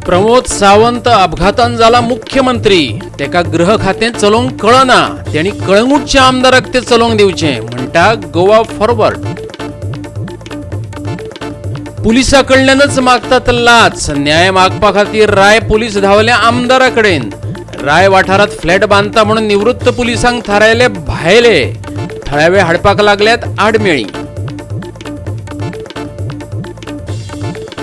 प्रमोद सावंत अपघातान जाला मुख्यमंत्री, तेका गृह खातें चलोवंक कळना, तेणी कळंगूटच्या आमदाराक ते चलोवंक दिवचें म्हणटा गोवा फॉरवर्ड. पुलिसा कडल्यानच मागतात लाच, न्याय मागपा खातीर राय पुलीस धांवले आमदारा कडेन. राय वाठारांत फ्लॅट बांदता म्हणून निवृत्त पुलिसांक थारायले भायले, थळावे हाडपाक लागल्यात आडमेळी.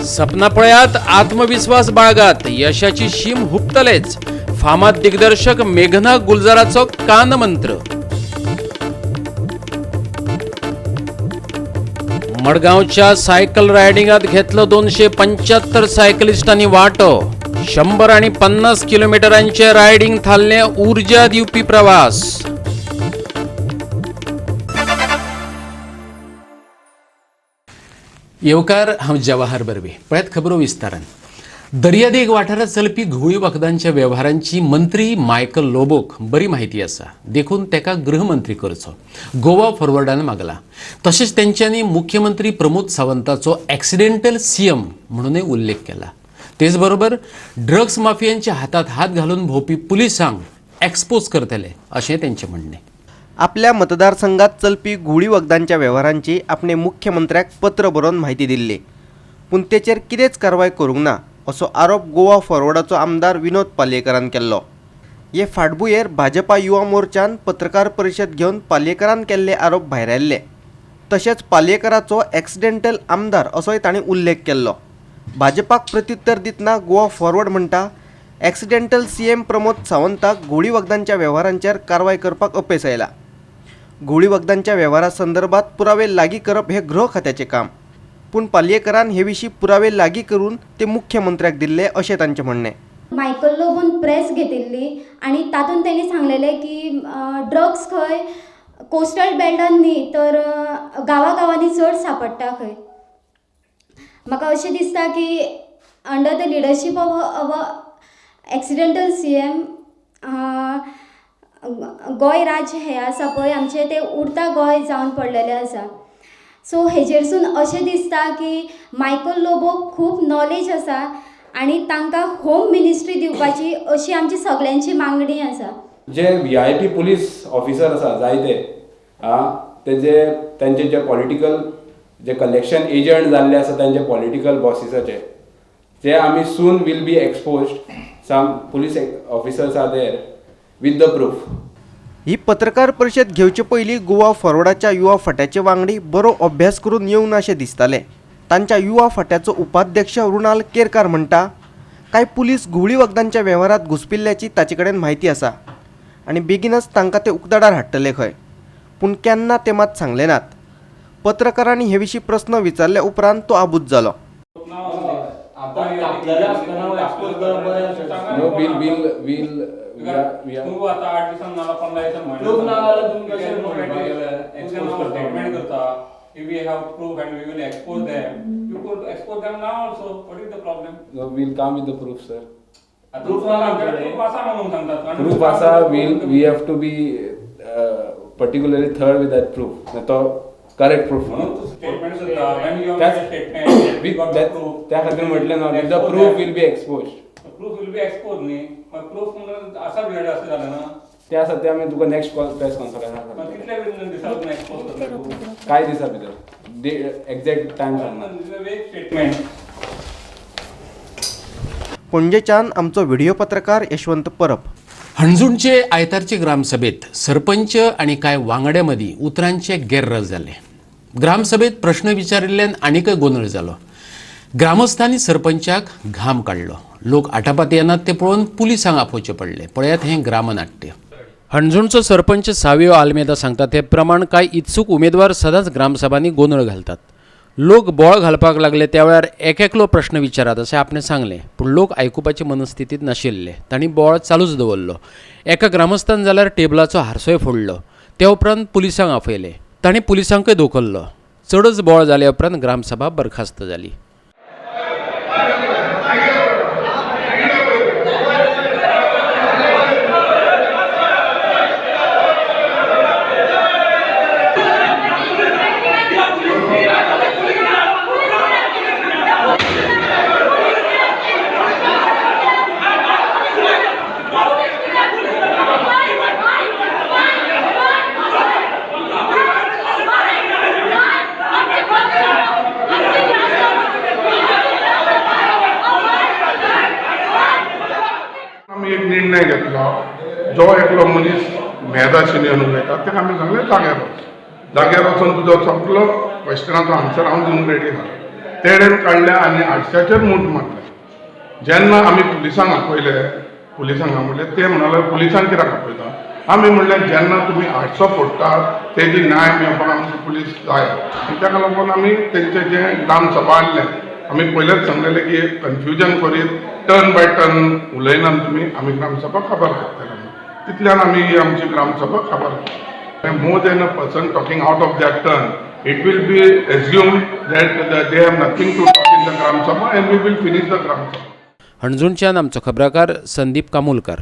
सपना पळयात, आत्मविस्वास बाळगात, यशाची शीम हुपतलेच, फामाद दिग्दर्शक मेघना गुलजाराचो कानमंत्र. मडगांवच्या सायकल रायडिंगात घेतलं 275 सायकलिस्टांनी वांटो. 100 आणि 50 किलोमीटरांचे रायडिंग थारलें ऊर्जा दिवपी प्रवास. येवकार, हांव जवाहर बर्वे. पळयात खबरो विस्तारान. दर्यादेग वाठारांत चलपी घुंवळी वखदांच्या वेव्हारांची मंत्री मायकल लोबोक बरी म्हायती आसा, देखून तेका गृहमंत्री करचो गोवा फॉरवर्डान मागला. तशेंच तेंच्यांनी मुख्यमंत्री प्रमोद सावंताचो एक्सिडेंटल सीएम म्हणूनय उल्लेख केला. तेच बरोबर ड्रग्स माफियांच्या हातात हात घालून भोंवपी पुलिसांक एक्सपोज करतले अशें तेंचें म्हणणें. आपल्या मतदारसंघात चलपी घुंवळी वखदांच्या वेव्हारांची आपणे मुख्यमंत्र्याक पत्र बरोवन म्हायती दिल्ली, पूण तेचेर कितेंच कारवाय करूंक ना असो आरोप गोवा फॉरवर्डाचो आमदार विनोद पालयेकरान केल्लो. हे फाटभुंयेर भाजपा युवा मोर्चान पत्रकार परिशद घेवन पालयेकरान केल्ले आरोप भायरायल्ले. तशेंच पालयेकराचो एक्सिडेंटल आमदार असोय तांणी उल्लेख केल्लो. भाजपाक प्रत्युत्तर दितना गोवा फॉरवर्ड म्हणटा, एक्सिडेंटल सीएम प्रमोद सावंताक घुंवळी वखदांच्या वेव्हारांचेर कारवाय करपाक अपेस आयला. घुंवळी वखदांच्या वेव्हारा संदर्भात पुरावे लागीं करप हें गृह खात्याचें काम, पूण पालयेकरान हे विशीं पुरावे लागीं करून ते मुख्यमंत्र्याक दिल्ले अशें तांचें म्हणणें. मायकल लोबोन प्रेस घेतिल्ली आनी तातूंत तेणी सांगलेलें की ड्रग्स खंय कोस्टल बेल्टान न्ही तर गांवागांवांनी चड सांपडटा खंय. म्हाका अशें दिसता की under the leadership of our accidental CM Goa राज्य हें आसा पळय आमचें तें उरता गोंय जावन पडलेलें आसा. सो हेजेरसून अशें दिसता की मायकल लोबोक खूब नॉलेज आसा आनी तांकां होम मिनिस्ट्री दिवपाची अशी आमची सगल्यांची मागणी आसा. जे VIP police officer आसा जायते तेजे तांचे जे पॉलिटिकल जे कलेक्शन एजंट जाल्ले आसा तांचे पॉलिटिकल बॉसिसाचे ते आमी soon will be exposed. Some police officers are there with the proof. ही पत्रकार परिशद घेवचे पयलीं गोवा फॉरवर्डाच्या युवा फाट्याचे वांगडी बरो अभ्यास करून येवना अशें दिसतालें. तांच्या युवा फाट्याचो उपाध्यक्ष रुणाल केरकार म्हणटा, कांय पुलीस घुंवळी वखदांच्या वेव्हारांत घुसपिल्ल्याची ताचे कडेन म्हायती आसा आनी बेगीनच तांकां ते उक्ताडार हाडटले खंय, पूण केन्ना ते मात सांगले नात. पत्रकारांनी हे विशीं प्रस्न विचारल्या उपरांत तो आबूज जालो. No, we'll we are तू आता 8 दिसांक नाल्यार 15 दिसांक Proof ना जाल्यार तुमी कशें एक्सपोज स्टेटमेंट करता. If we have proof and we will expose them, you could expose them now also. What is the problem? No, we'll come with the proof, sir. Proof ना proof आसा म्हणून सांगतात. Proof आसा, we have to be particularly third with that proof. तो correct proof म्हणून तू statement करता. When you have statement, we got the proof. त्या खातीर म्हटलें ना, with the proof will be exposed. Proof will be exposed न्ही, मागीर प्रूफ म्हणून आसा तुजें अशें जालें ना. ते आसा ते आमी तुका नेक्स्ट प्रेस कॉन्फरन्साक कितल्या दिसा एक्सपोज करतले? कांय दिसा भितर एक्झॅक्ट टायम सांगना. स्टेटमेंट. पणजेच्यान आमचो व्हिडिओ पत्रकार यशवंत परब. हणजूणचे आयतारचे ग्रामसभेत सरपंच आनी कांय वांगड्यां मदीं उतरांचे गेर्र जाले. ग्रामसभेत प्रश्न विचारिल्ल्यान आनीकय गोंदळ जालो. ग्रामस्थांनी सरपंचाक घाम काडलो. लोक आटापात येनात ते पळोवन पुलिसांक आपोवचे पडले. पळयात हें ग्रामनाट्य. हणजूणचो सरपंच सावियो आल्मेदा सांगता ते प्रमाण कांय इत्सूक उमेदवार सदांच ग्रामसभांनी गोंदळ घालतात. लोक बोळ घालपाक लागले त्या वेळार एक एकलो प्रश्न विचारात अशें आपणें सांगलें, पूण लोक आयकुपाचे मनस्थितींत नाशिल्ले. तांणी बोळ चालूच दवरलो. एका ग्रामस्थान जाल्यार टेबलाचो हारसोय फोडलो. त्या उपरांत पुलिसांक आपयले. तांणी पुलिसांकय धोकल्लो. चडच बोळ जाल्या उपरांत ग्रामसभा बरखास्त जाली. आमी एक निर्णय घेतलो, जो एकलो मनीस मेदाशिनी उलयता ताका आमी सांगलें जाग्यार वच, जाग्यार वचून तुजो सगलो क्वेश्चनाचो आन्सर हांव दिवंक रेडी आहा. तेणेन काडलें आनी आडशाचेर मूठ मारलें. जेन्ना आमी पुलिसांक आपयले, पुलिसांक म्हणलें, ते म्हणाले पुलिसांक कित्याक आपयता? आमी म्हणलें जेन्ना तुमी आडसो फोडटात तेजी न्याय मेळपाक आमकां पुलीस जाय आनी ताका लागून आमी तेंचें जें ग्रामसभा आहलें, आमी पयलेच सांगलेलें की कन्फ्युजन करीत टर्न बाय टर्न उलयनात तुमी, आमी ग्रामसभा काबार करतले म्हणून. तितल्यान आमी ही आमची ग्रामसभा काबार करतले. More than a person talking out of that turn, it will be assumed that they have nothing to talk in the Gram Sabha and we will finish the Gram Sabha. हणजूणच्यान आमचो खबराकार संदीप कामुलकर.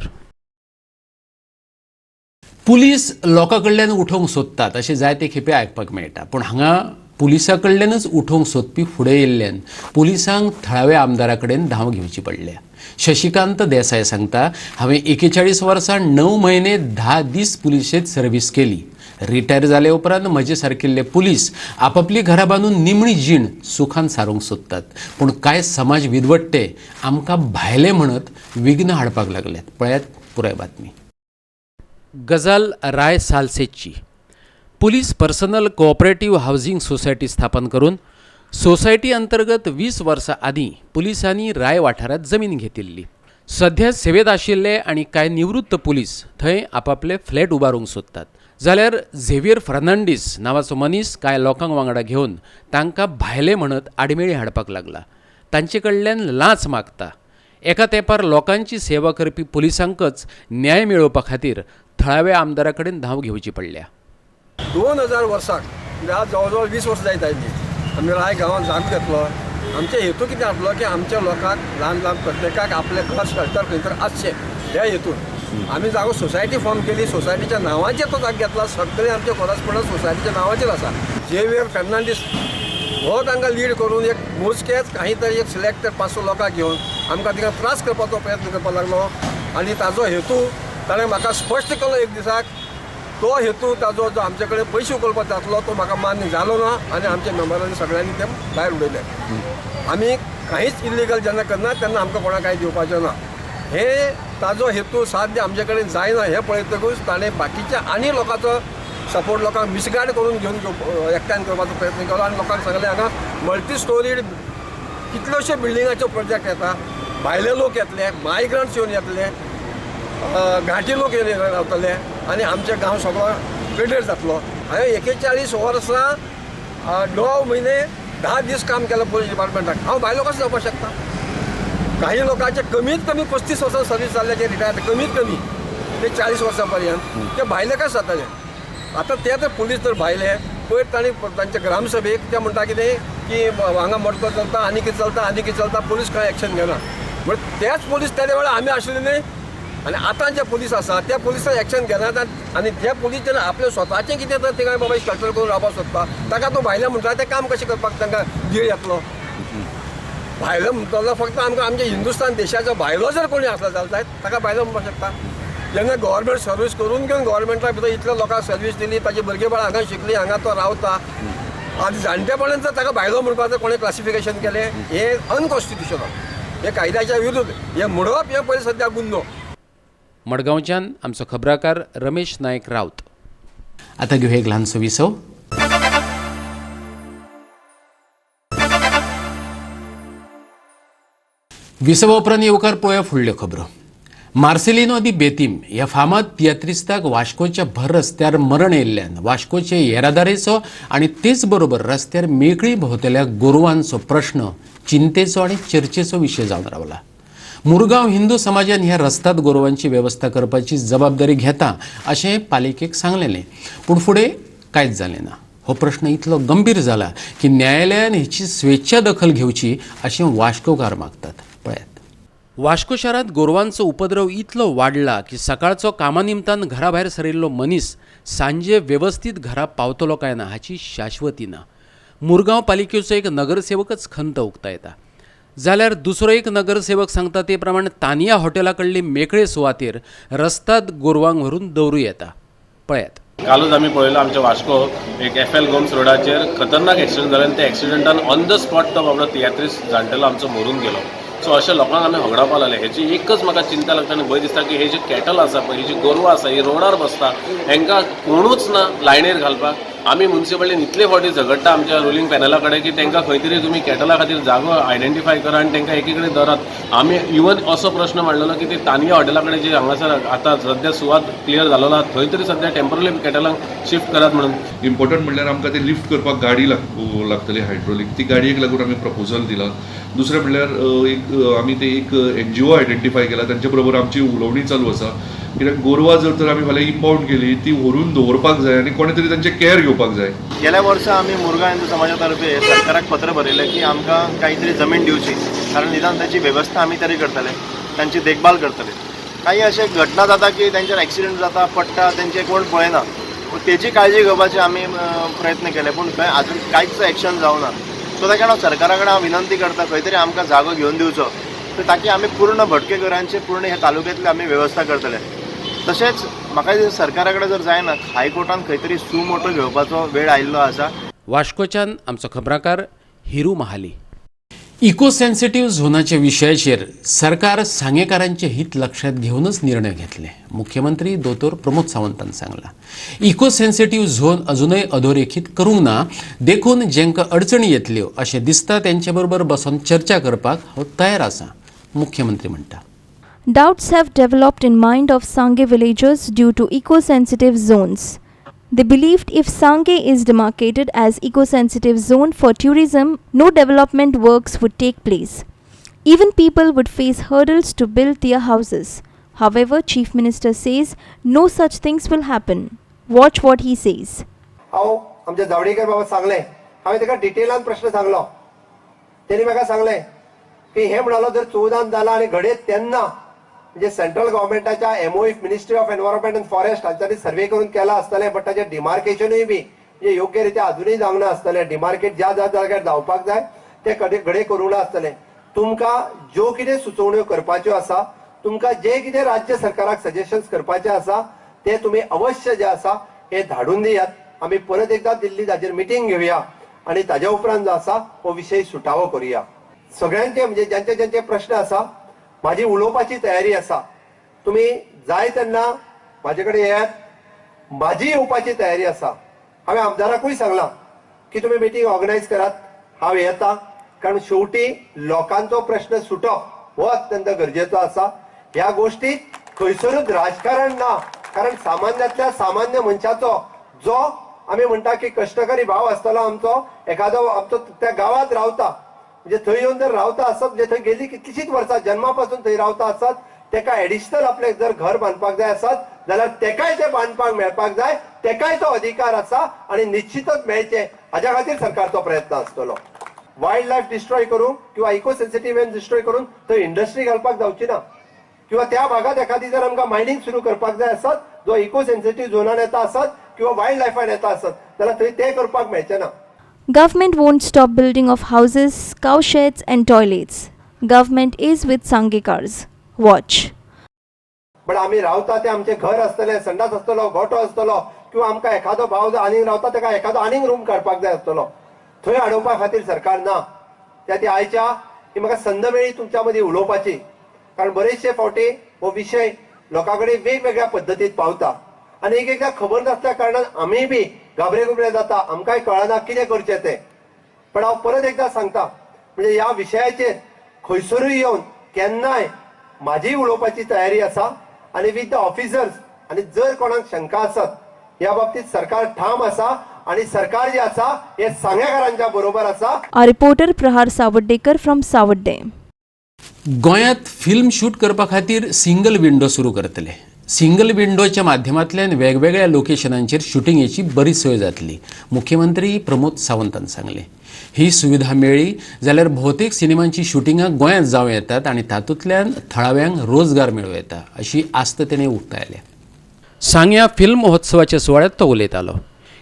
पुलीस लोकां कडल्यान उठोवंक सोदतात अशें जायते खेपे आयकपाक मेळटा, पूण हांगा पुलिसां कडल्यानच उठोवंक सोदपी फुडें येयल्ल्यान पुलिसांक थळाव्या आमदारा कडेन धांव घेवची पडल्या. शशिकांत देसाय सांगता, हांवें 41 वर्सां 9 म्हयने 10 दीस पुलिशेंत सर्वीस केली. रिटायर जाले उपरांत म्हजे सारकिल्ले पुलीस आपापली घरां बांदून निमणी जीण सुखान सारूंक सोदतात, पूण कांय समाज विदवट्टे आमकां भायले म्हणत विघ्न हाडपाक लागल्यात. पळयात पुराय बातमी. गजाल राय सालसेची. Police personnel cooperative housing society स्थापन करून सोसायटी अंतर्गत 20 वर्सां आदीं पुलिसांनी राय वाठारांत जमीन घेतिल्ली. सध्या सेवेंत आशिल्ले आनी कांय निवृत्त पुलीस थंय आपापले फ्लॅट उबारूंक सोदतात, जाल्यार झेवियर फर्नांडीस नांवाचो मनीस कांय लोकांक वांगडा घेवन तांकां भायले म्हणत आडमेळी हाडपाक लागला. तांचे कडल्यान लांच मागता. एका तेंपार लोकांची सेवा करपी पुलिसांकच न्याय मेळोवपा खातीर थळाव्या आमदारा कडेन धांव घेवची पडल्या. 2000 वर्साक म्हणजे आज जवळ जवळ 20 वर्सां जायत आयली आमी राय गांवांत जागो घेतलो. आमचे हेतू कितें आसलो की आमच्या लोकांक ल्हान ल्हान प्रत्येकाक आपलें घर शेल्टर खंय तर आसचें ह्या हेतून आमी जागो सोसायटी फॉर्म केली. सोसायटीच्या नांवाचेर तो जागो घेतला. सगळे आमचे कोरस्पोंडन्स सोसायटीच्या नांवाचेर आसा. झेवियर फर्नांडीस हो तांकां लीड करून एक मोजकेच काही तरी एक सिलेक्टेड 500 लोकांक घेवन आमकां थिंगा त्रास करपाचो प्रयत्न करपाक लागलो आनी ताजो हेतू ताणें म्हाका स्पश्ट केलो एक दिसाक. तो हेतू ताजो जो आमचे कडेन पयशे उखलपाक जातलो तो म्हाका मान्य जालो ना आनी आमच्या मेंबरांनी सगळ्यांनी ते भायर उडयले. आमी कांयच इल्लिगल जेन्ना करना तेन्ना आमकां कोणाक कांय दिवपाचें ना. हे ताजो हेतू साध्य आमचे कडेन जायना हें पळयतकूच ताणें बाकीच्या आनी लोकांचो सपोर्ट लोकांक मिसगायड करून घेवन एकठांय करपाचो प्रयत्न केलो आनी लोकांक सांगलें हांगा मल्टी स्टोरीड कितल्योश्यो बिल्डिंगाच्यो प्रोजेक्ट येता, भायले लोक येतले, मायग्रंट्स येवन येतले, घाटी लोक येवन रावतले आनी आमचे गांव सगळो पेड्डेर जातलो. हांवें 41 वर्सां 9 म्हयने 10 दीस काम केलां पोलीस डिपार्टमेंटाक. हांव भायलो कसो जावपाक शकता? काही लोकांचे कमीत कमी 35 वर्सां सर्वीस जाल्ले जे रिटायर्ड कमीत कमी ते 40 वर्सां पर्यंत ते भायले कशे जातले? आतां ते तर पुलीस तर भायले पयर तांणी तांच्या ग्रामसभेक ते म्हणटा कितें की हांगा मडको चलता आनी कितें चलता आनी कितें चलता, पुलीस कांय एक्शन घेना. म्हण तेच पुलीस त्या वेळार आमी आशिल्ले न्ही आनी आतां जे पुलीस आसा त्या पुलिसान एक्शन घेनात आनी ते पुलीस जेन्ना आपले स्वताचें कितें तर थिंगा बाबा शेल्टर करून रावपाक सोदता ताका तो भायले म्हणटा तें काम कशें करपाक तांकां धीर येतलो? भायलो म्हणटलो फक्त आमकां आमच्या हिंदुस्तान देशाचो भायलो जर कोणी आसलो जाल्यार ताका भायलो म्हणपाक शकता. जेन्ना गव्हर्मेंट सर्वीस करून घेवन गव्हर्मेंटा भितर इतल्या लोकांक सर्वीस दिली, ताजी भुरगीं बाळां हांगा शिकली, हांगा तो रावता आनी जाणटेपणान जर ताका भायलो म्हणपाचें कोणें क्लासिफिकेशन केलें हें अनकॉन्स्टिट्युशनल, हें कायद्याच्या विरुद्ध, हें म्हणप हें पयलीं सद्या गुन्नो. मडगांवच्यान आमचो खबराकार रमेश नायक राऊत. आतां घेवया एक ल्हानसो विसव. विसवा उपरांत येवकार पळोवया फुडल्यो खबरो. मार्सेलिनो दी बेतीम ह्या फामाद तियात्रिस्ताक वास्कोच्या भर रस्त्यार मरण येयल्ल्यान वास्कोचे येरादारीचो आनी तेच बरोबर रस्त्यार मेकळी भोंवतल्या गोरवांचो प्रश्न चिंतेचो आनी चर्चेचो विशय जावन रावला. मुरगांव हिंदू समाजान ह्या रस्त्यात गोरवांची वेवस्था करपाची जबाबदारी घेता अशें पालिकेक सांगलेलें, पूण फुडें कांयच जालें ना. हो प्रश्न इतलो गंभीर जाला की न्यायालयान हिची स्वेच्छा दखल घेवची अशें वास्कोकार मागतात. पळयात, वास्को शारांत गोरवांचो उपद्रव इतलो वाडला की सकाळचो कामा निमतान घरा भायर सरिल्लो मनीस सांजे वेवस्थीत घरा पावतलो काय ना हाची शाश्वती ना. मुरगांव पालिकेचो एक नगरसेवकच खंत उक्तायता, जाल्यार दुसरो एक नगरसेवक सांगता ते प्रमाण तानिया हॉटेला कडली मेकळे सुवातेर रस्त्यात गोरवांक व्हरून दवरूं येता. पळयात, कालूच आमी पळयलो आमच्या वास्को एक एफ एल गोम्स रोडाचेर खतरनाक एक्सिडंट जालो आनी त्या एक्सिडंटान ऑन the spot तो बाबडो तियात्रीस जाणटेलो आमचो मरून गेलो. सो अशें लोकांक आमी होगडावपाक लागले. हेची एकच म्हाका चिंता लागता आनी भंय दिसता की हे जे कॅटल आसा पळय, ही जी गोरवां आसा, ही रोडार बसता, हेंकां कोणूच ना लायनीर घालपाक. आमी मुन्सिपालिटीन इतले फावटी झगडटा आमच्या रुलींग पॅनला कडेन की तांकां खंय तरी तुमी कॅटला खातीर जागो आयडेंटिफाय करा आनी तांकां एकी कडेन दवरात. आमी इवन असो प्रश्न मांडलेलो की ते तानिया हॉटेला कडेन जे हांगासर आतां सद्या सुवात क्लियर जालोलो आहा, थंय तरी सद्या टेंपररी कॅटलांक शिफ्ट करात म्हणून. इम्पॉर्टंट म्हणल्यार आमकां ते लिफ्ट करपाक गाडी लागतली हायड्रोलीक. ती गाडयेक लागून आमी प्रपोजल दिलां. दुसरें म्हणल्यार एक आमी ते एक एनजीओ आयडेंटिफाय केला, तांचे बरोबर आमची उलोवणी चालू आसा, कित्याक गोरवां जर तर आमी फाल्यां इम्पावंड केली, ती व्हरून दवरपाक जाय आनी कोणे तरी तांचें कॅर घेवपाक जाय. गेल्या वर्सा आमी मुरगांव हिंदू समाजा तर्फे सरकाराक पत्र बरयलें की आमकां कांय तरी जमीन दिवची, कारण निदान ताची वेवस्था आमी तरी करतले, तांची देखभाल करतले. काही अशे घटना जाता की तांचेर एक्सिडंट जाता, पडटा, तेंचे कोण पळयना. पूण तेजी काळजी घेवपाची आमी प्रयत्न केले, पूण खंय आजून कांयच एक्शन जावना. सो ताका हांव सरकारा कडेन हांव विनंती करता, खंय तरी आमकां जागो घेवन दिवचो, तर ताकी आमी पूर्ण भटकेकरांची, पूर्ण ह्या तालुक्यांतली आमी वेवस्था करतले. तशेंच म्हाका दिसता, सरकारा कडेन जर जायना, हायकोर्टान खंय तरी सु मोटो घेवपाचो वेळ आयिल्लो आसा. वास्कोच्यान आमचो खबराकार हिरू महाली. इको सेन्सिटीव झोनाच्या विशयाचेर सरकार सांगेकारांचे हित लक्षात घेवनच निर्णय घेतले, मुख्यमंत्री दोतोर प्रमोद सावंतान सांगला. इको सेन्सिटीव झोन अजूनय अधोरेखीत करूंक ना, देखून जेंकां अडचणी येतल्यो अशें दिसता तेंचे बरोबर बसून चर्चा करपाक हांव तयार आसा, मुख्यमंत्री म्हणटा. Doubts have developed in mind of Sange villagers due to eco-sensitive zones. They believed if Sange is demarcated as eco-sensitive zone for tourism, no development works would take place. Even people would face hurdles to build their houses. However, Chief Minister says no such things will happen. Watch what he says. हांव आमच्या जावडेकर बाबा सांगलें, हांवें ताका डिटेलान प्रश्न सांगलो. तेणी म्हाका सांगलें की हे म्हणालो, जर 14 जाला आनी घडये तेन्ना म्हणजे सेंट्रल गव्हर्मेंटाच्या MO, Ministry of Environment and Forest हांच्यानी सर्वे करून केला आसतलें, बट ताचें डिमार्केशनूय बी म्हणजे योग्य रित्या अजुनूय जावंक ना आसतलें. डिमार्केट ज्या ज्या जाग्यार जावपाक जाय ते कडेन घडये करूंक ना आसतलें. तुमकां ज्यो कितें सुचोवण्यो करपाच्यो आसा, तुमकां जे कितें राज्य सरकाराक सजेशन्स करपाचे आसा, ते तुमी अवश्य जे आसा हे धाडून दियात. आमी परत एकदा दिल्ली ताजेर मिटींग घेवया आनी ताज्या उपरांत जो आसा हो विशय सुटावो करुया. सगळ्यांचे म्हणजे ज्यांचे ज्यांचे प्रश्न आसा, माझी उलोवपाची तयारी आसा. तुमी जाय तेन्ना म्हाजे कडेन येयात, म्हाजी येवपाची तयारी आसा. हांवें आमदाराकूय सांगलां की तुमी मिटींग ऑर्गनायज करात, हांव येता, कारण शेवटी लोकांचो प्रश्न सुटप हो अत्यंत गरजेचो आसा. ह्या गोष्टीत खंयसरूच राजकारण ना, कारण सामान्यांतल्या सामान्य मनशाचो, जो आमी म्हणटा की कश्टकरी भाव आसतलो आमचो, एखादो आमचो त्या गांवांत रावता, म्हणजे थंय येवन जर रावता आसत, म्हणजे थंय गेली कितलीशीच वर्सां जन्मा पासून थंय रावता आसत, तेका एडिशनल आपल्याक जर घर बांदपाक जाय आसत जाल्यार तेकाय ते बांदपाक मेळपाक जाय. तेकाय तो अधिकार आसा आनी निश्चितच मेळचे हाज्या खातीर सरकारचो प्रयत्न आसतलो. वायल्ड लायफ डिस्ट्रॉय करूंक किंवा इको सेन्सिटीव डिस्ट्रॉय करून थंय इंडस्ट्री घालपाक जावची ना, किंवा त्या भागात एखादी जर आमकां मायनिंग सुरू करपाक जाय आसत, जो इको सेन्सिटीव झोनान येता आसत किंवा वायल्ड लायफान येता आसत, जाल्यार थंय ते करपाक मेळचें ना. Government won't stop building of houses, cow sheds and toilets. Government is with Sangekars. Watch. But आमी रावता ते आमचें घर आसतलें, संडास आसतलो, गोठो आसतलो, किंवा आमकां एखादो भाव जर आनीक रावता, ताका एखादो आनीक रूम काडपाक जाय आसतलो. थंय अडोवपा खातीर सरकार ना. त्या ती आयच्या ही म्हाका संद मेळ्ळी तुमच्या मदीं उलोवपाची, कारण बरेचशे फावटी हो विशय लोकां कडेन वेगवेगळ्या पद्दतीत पावता आनी एक एकदां खबर नासल्या कारणान आमीय बी घाबरे गुबरे जाता, आमकांय कळना कितें करचें तें. पण हांव परत एकदां सांगता, म्हणजे ह्या विशयाचेर खंयसरूय येवन केन्नाय म्हाजी उलोवपाची तयारी आसा आनी विथ the officers. आनी जर कोणाक शंका आसत ह्या बाबतीत, सरकार ठाम आसा आनी सरकार जे आसा हे सांगेकारांच्या बरोबर आसा. Our reporter Prahar Savaddekar from Savadde. गोंयांत फिल्म शूट करपा खातीर सिंगल विंडो सुरू करतले. सिंगल विंडोच्या माध्यमांतल्यान वेगवेगळ्या लोकेशनांचेर शुटिंगेची बरी सोय जातली, मुख्यमंत्री प्रमोद सावंतान सांगलें. ही सुविधा मेळ्ळी जाल्यार भोवतेक सिनेमांची शुटिंगां गोंयांत जावं येतात आनी तातूंतल्यान थळाव्यांक रोजगार मेळूं येता, अशी आस्त तेणें उक्तायल्या. सांग्या फिल्म महोत्सवाच्या सुवाळ्यात तो उलयतालो.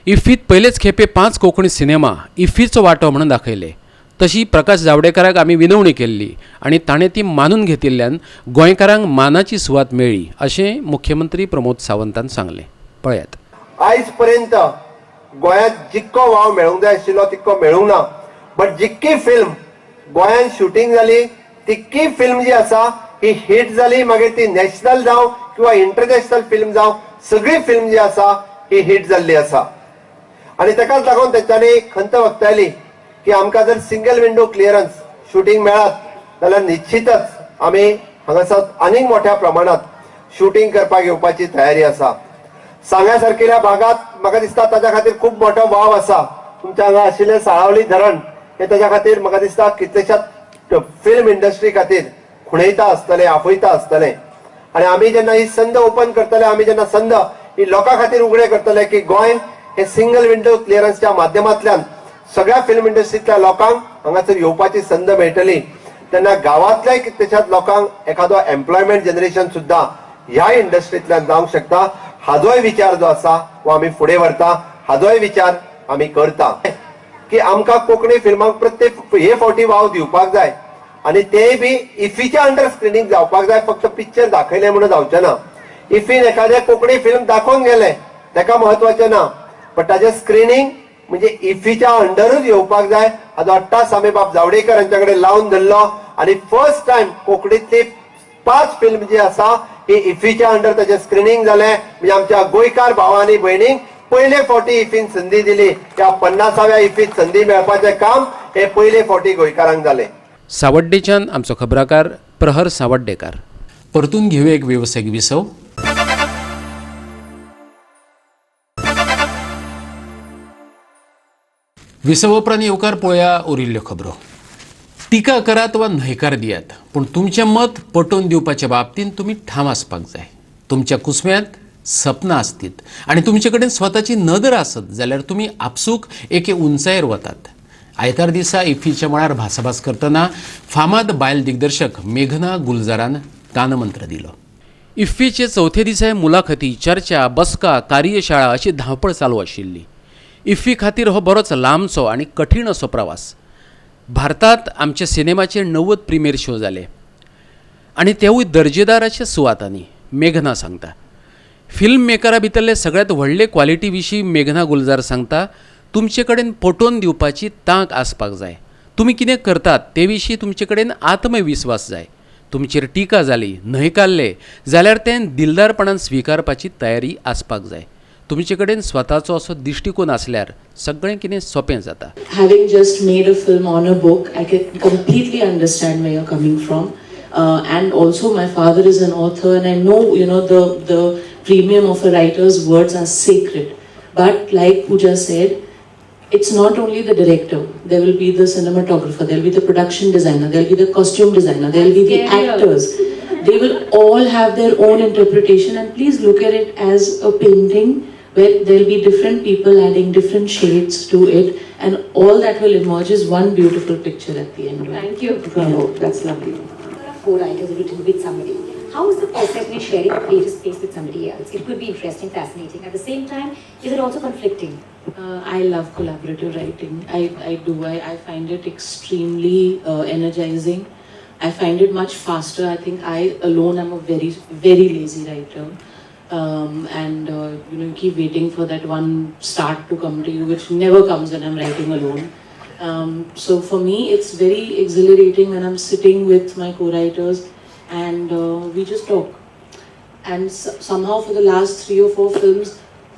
इफ्फीत पयलेच खेपे पांच कोंकणी सिनेमा इफ्फीचो वांटो म्हणून दाखयले. तशी प्रकाश जावडेकराक आमी विनवणी केल्ली आनी ताणें ती मानून घेतिल्ल्यान गोंयकारांक मानाची सुवात मेळ्ळी, अशें मुख्यमंत्री प्रमोद सावंतान सांगलें. पळयात. आयज पर्यंत गोंयांत जितको वाव मेळूंक जाय आशिल्लो तितको मेळूंक ना, बट जितकी फिल्म गोंयांत शुटींग जाली. तितकी फिल्म जी आसा ही हिट जाली. मागीर ती नॅशनल जावं किंवा इंटरनॅशनल फिल्म जावं, सगळी फिल्म जी आसा ही हिट जाल्ली आसा. आनी ताकाच लागून तेंच्यांनी खंत वक्तायली की आमकां जर सिंगल विंडो क्लियरन्स शुटींग मेळत जाल्यार निश्चितच आमी हांगासर आनीक मोठ्या प्रमाणात शुटींग करपाक येवपाची तयारी आसा. सांग्या सारकेल्या भागात म्हाका दिसता ताच्या खातीर खूब मोठो वाव आसा. तुमच्या हांगा आशिल्लें साळावली धरण हे ताच्या खातीर म्हाका दिसता कितलेशाच फिल्म इंडस्ट्री खातीर खुणयता आसतलें, आपयता आसतलें. आनी आमी जेन्ना ही संद ओपन करतले, आमी जेन्ना संद ही लोकां खातीर उगडे करतले की गोंय हे सिंगल विंडो क्लियरन्सच्या माध्यमांतल्यान सगळ्या फिल्म इंडस्ट्रींतल्या लोकांक हांगासर येवपाची संद मेळटली, तेन्ना गांवांतल्याय कितल्याशाच लोकांक एखादो एम्प्लॉयमेंट जनरेशन सुद्दां ह्या इंडस्ट्रींतल्यान जावंक शकता. हाजोय विचार जो आसा हो आमी फुडें व्हरता, हाजोय विचार आमी करता की आमकां कोंकणी फिल्मांक प्रत्येक हे फावटी वाव दिवपाक जाय आनी तेय बी इफीच्या अंडर स्क्रिनींग जावपाक जाय. फक्त पिक्चर दाखयलें म्हणून जावचें ना. इफीन एखादें कोंकणी फिल्म दाखोवन गेलें ताका म्हत्वाचें ना, पण ताजें स्क्रिनींग म्हणजे इफीच्या अंडरूच येवपाक जाय. हाजो अट्टास आमी बाब जावडेकर हांच्या कडेन लावन धरलो आनी फर्स्ट टायम कोंकणींतली 5 फिल्म जी आसा ही इफीच्या अंडर ताचें स्क्रिनींग जालें. म्हणजे आमच्या गोंयकार भावांनी भयणींक पयले फावटी इफीन संदी दिली. ह्या 50व्या इफीत संदी मेळपाचें काम हे पयले फावटी गोंयकारांक जालें. सावड्डेच्यान आमचो खबराकार प्रहर सावड्डेकार. परतून घेवया एक वेवसायीक विसव. विसव उपरांत येवकार पळोवया उरिल्ल्यो खबरो. टिका करात वा न्हयकार दियात, पूण तुमचें मत पटोवन दिवपाच्या बाबतींत तुमी ठाम आसपाक जाय. तुमच्या कुसम्यांत सपनां आसतीत आनी तुमचे कडेन स्वताची नदर आसत जाल्यार तुमी आपसूक एके उंचायेर वतात. आयतार दिसा इफ्फीच्या मळार भासाभास करतना फामाद बायल दिग्दर्शक मेघना गुलजारान कानमंत्र दिलो. इफ्फीचे चवथे दिसा मुलाखती, चर्चा, बसका, कार्यशाळा अशी धांवपळ चालू आशिल्ली. इफ्फी खातीर हो बरोच लांबचो आनी कठीण असो प्रवास. भारतात आमच्या सिनेमाचे 90 प्रिमियर शो जाले आनी तेवूय दर्जेदार अशा सुवातांनी. मेघना सांगता फिल्म मेकरा भितरले सगळ्यांत व्हडले क्वालिटी विशीं मेघना गुलजार सांगता, तुमचे कडेन पटोवन दिवपाची तांक आसपाक जाय. तुमी कितें करतात ते विशीं तुमचे कडेन आत्मविस्वास जाय. तुमचेर टिका जाली, न्हयकारले जाल्यार तें दिलदारपणान स्विकारपाची तयारी आसपाक जाय. तुमचे कडेन स्वताचो असो दिश्टिकोन आसल्यार सगळें कितें सोंपें जाता. Having just made a film on a book, I can completely understand where you're coming from. And also my father is an author and I know, you know, the premium of a writer's words are sacred. But like Pooja said, it's not only the director. There will be the cinematographer, there will be the production designer, there will be the costume designer, there will be the actors. They will all have their own interpretation, and please look at it as a painting where there will be different people adding different shades to it, and all that will emerge is one beautiful picture at the end. Thank you. Bravo, that's lovely. Co-writers written with somebody. How is the process when sharing a creative space with somebody else? It could be interesting, fascinating. At the same time, is it also conflicting? I love collaborative writing. I do. I find it extremely energizing. I find it much faster. I think I alone am a very, very lazy writer. And you know, you keep waiting for that one start to come to you, which never comes when I'm writing alone. So for me, it's very exhilarating when I'm sitting with my co-writers and we just talk. And somehow for the last 3 or 4 films,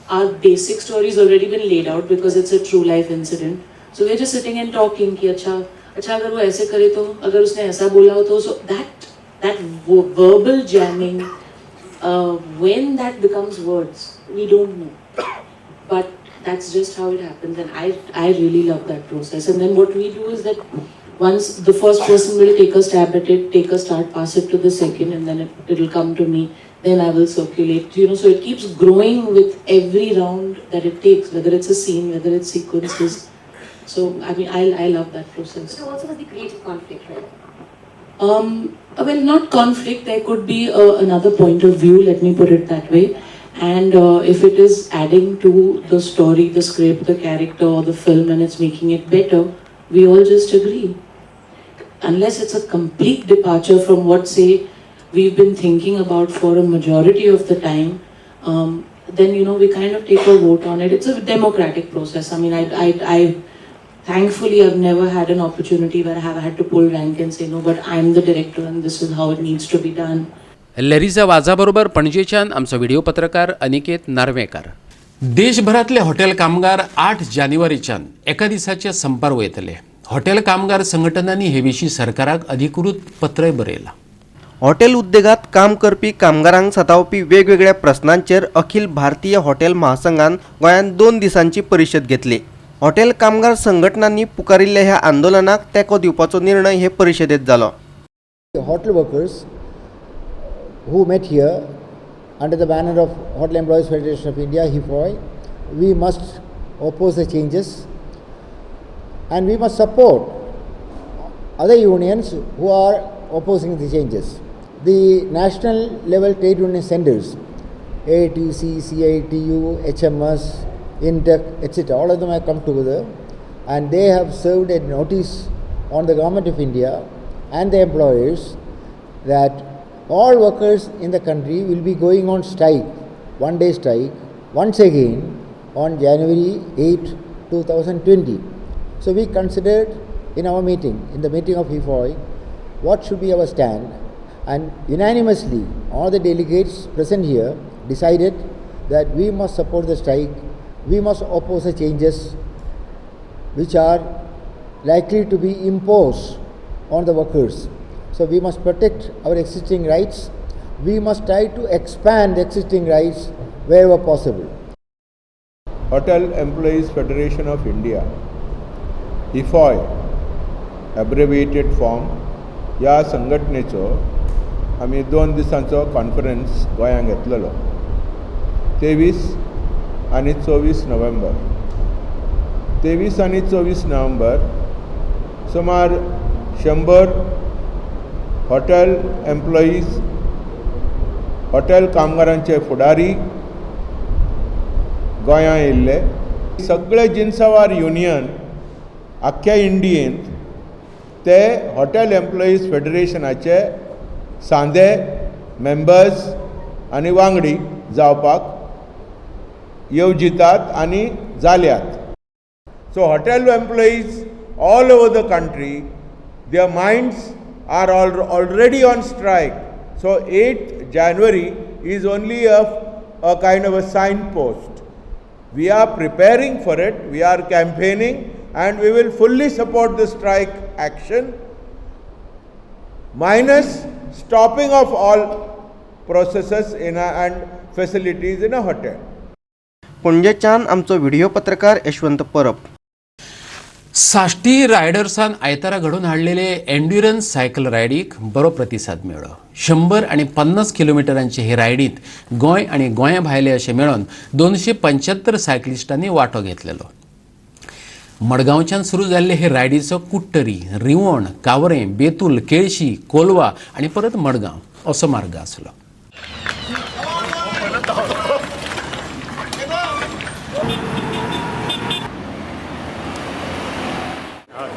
our basic story has already been laid out because it's a true life incident. So we're just sitting and talking ki acha, acha agar wo aise kare to, agar usne aisa bola ho to, so that verbal jamming, when that becomes words, we don't know. But that's just how it happens, and I really love that process. And then what we do is that once the first person will take a stab at it, take a start, pass it to the second, and then it'll come to me. Then I will circulate, you know, so it keeps growing with every round that it takes, whether it's a scene, whether it's sequences. So, I mean, I love that process. So also was the creative conflict, right? Well, not conflict, there could be another point of view, let me put it that way. And if it is adding to the story, the script, the character or the film, and it's making it better, we all just agree. Unless it's a complete departure from what, say, we've been thinking about for a majority of the time, then, you know, we kind of take a vote on it. It's a democratic process. I mean, I Thankfully, I've never had an opportunity where I have had to pull rank and say, no, but I'm the director and this is how it needs to be done. Larissa वाजाबरोबर पणजेच्यान आमचो video पत्रकार अनिकेत नार्वेकार. देशभरातले hotel कामगार 8 जानेवारीच्यान एका दिसाच्या संपार वयतले. Hotel कामगार संघटनांनी हे विशीं सरकाराक अधिकृत पत्रय बरयलां. हॉटेल उद्देगात काम करपी कामगारांक सतावपी वेगवेगळ्या प्रस्नांचेर अखिल भारतीय हॉटेल महासंघान गोंयांत 2 दिसांची परिशद घेतली. हॉटेल कामगार संघटनांनी पुकारिल्ल्या ह्या आंदोलनाक तेंको दिवपाचो निर्णय हे परिशदेंत जालो. Hotel workers who met here under the banner of Hotel Employees Federation of India, HEFOI, we must oppose the changes and we must support other unions who are opposing the changes. The national level trade union centers, AITUC, CITU, HMS, INTUC, etc., all of them have come together and they have served a notice on the Government of India and the employers that all workers in the country will be going on strike, 1 day strike, once again on January 8, 2020. So we considered in our meeting, in the meeting of HEFOI, what should be our stand, and unanimously all the delegates present here decided that we must support the strike, we must oppose the changes which are likely to be imposed on the workers. So we must protect our existing rights, we must try to expand the existing rights wherever possible. Hotel Employees Federation of India, HEFOI, abbreviated form, ह्या संघटनेचो आमी 2 दिसांचो conference गोंयांत घेतलेलो 23 आनी 24 नोव्हेंबर. 23 आनी 24 नोव्हेंबर सुमार 100 hotel employees, hotel कामगारांचे फुडारी गोंयांत येयल्ले. सगळे जिन्सावार युनियन आख्ख्या इंडियेंत ते हॉटेल एम्प्लॉईज फेडरेशनाचे सांदे मेंबर्स आनी वांगडी जावपाक येवजितात आनी जाल्यात. So hotel employees all over the country, their minds are already on strike. So 8 January is only a kind of a signpost. We are preparing for it, we are campaigning, and we will fully support the strike action, minus stopping of all processes in and facilities in a hotel. पणजेच्यान आमचो video पत्रकार यशवंत परब. साश्टी रायडर्सान आयतारा घडोवन हाडलेले endurance cycle रायडीक बरो प्रतिसाद मेळ्ळो. 150 किलोमिटरांचे हे रायडींत गोंय आनी गोंया भायले अशें मेळोन 275 सायकलिस्टांनी वांटो घेतलेलो. मडगांवच्यान सुरू जाल्ले हे रायडीचो कुट्टरी, रिवण, कावरें, बेतूल, केळशी, कोलवा आनी परत मडगांव असो मार्ग आसलो.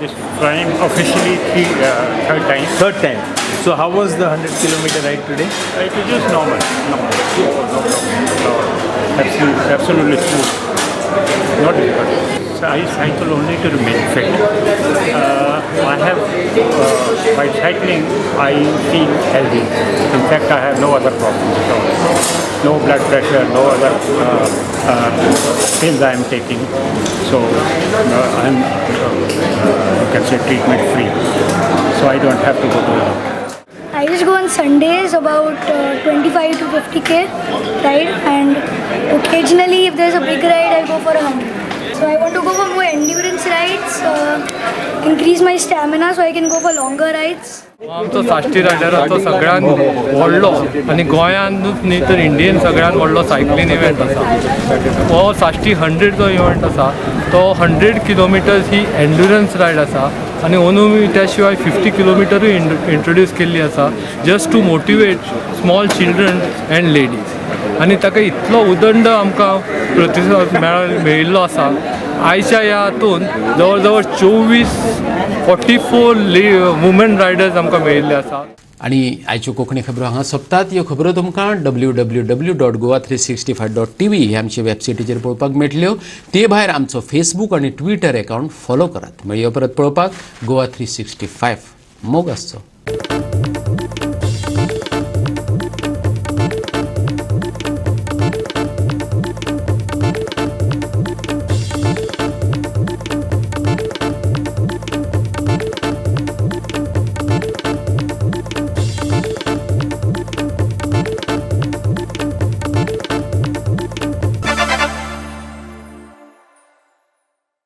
This time officially third time. Third time. So how was the 100 kilometer ride today? It was just normal. No, no problem. Absolutely, absolutely smooth. Not difficult. So I cycle only to remain fit. I have by cycling I feel healthy. In fact, I have no other problems at all. No blood pressure, no other pills I am taking. So I am, you can say, treatment free. So I don't have to go to the doctor. I just go on Sundays about 25 to 50k ride, and occasionally if there's a big ride I go for 100. So I want to go for more endurance rides, increase my stamina so I can go for longer rides. आमचो साश्टी रायडराचो सगळ्यात व्हडलो आनी गोंयांतूच न्ही तर इंडियेन सगळ्यात व्हडलो cycling event आसा. हो साश्टी 100 जो इव्हेंट आसा तो 100 किलोमिटर्स ही एन्ड्युरन्स रायड आसा आनी अंदू त्या शिवाय 50 किलोमिटरूय इंट्रोड्यूस केल्ली आसा just to motivate small children and ladies. आनी ताका इतलो उदंड आमकां प्रतिसाद मेळिल्लो आसा. आयच्या ह्या हातून जवळ जवळ 44 वुमेन रायडर्स आमकां मेळिल्ले आसा. आनी आयच्यो कोंकणी खबरो हांगा सोंपतात. ह्यो खबरो तुमकां www.goa365.tv ह्या आमचे वेबसायटीचेर पळोवपाक मेळटल्यो. ते भायर आमचो फेसबूक आनी ट्विटर एकावंट फॉलो करात. मेळयो परत पळोवपाक गोवा 365. मोग आसचो.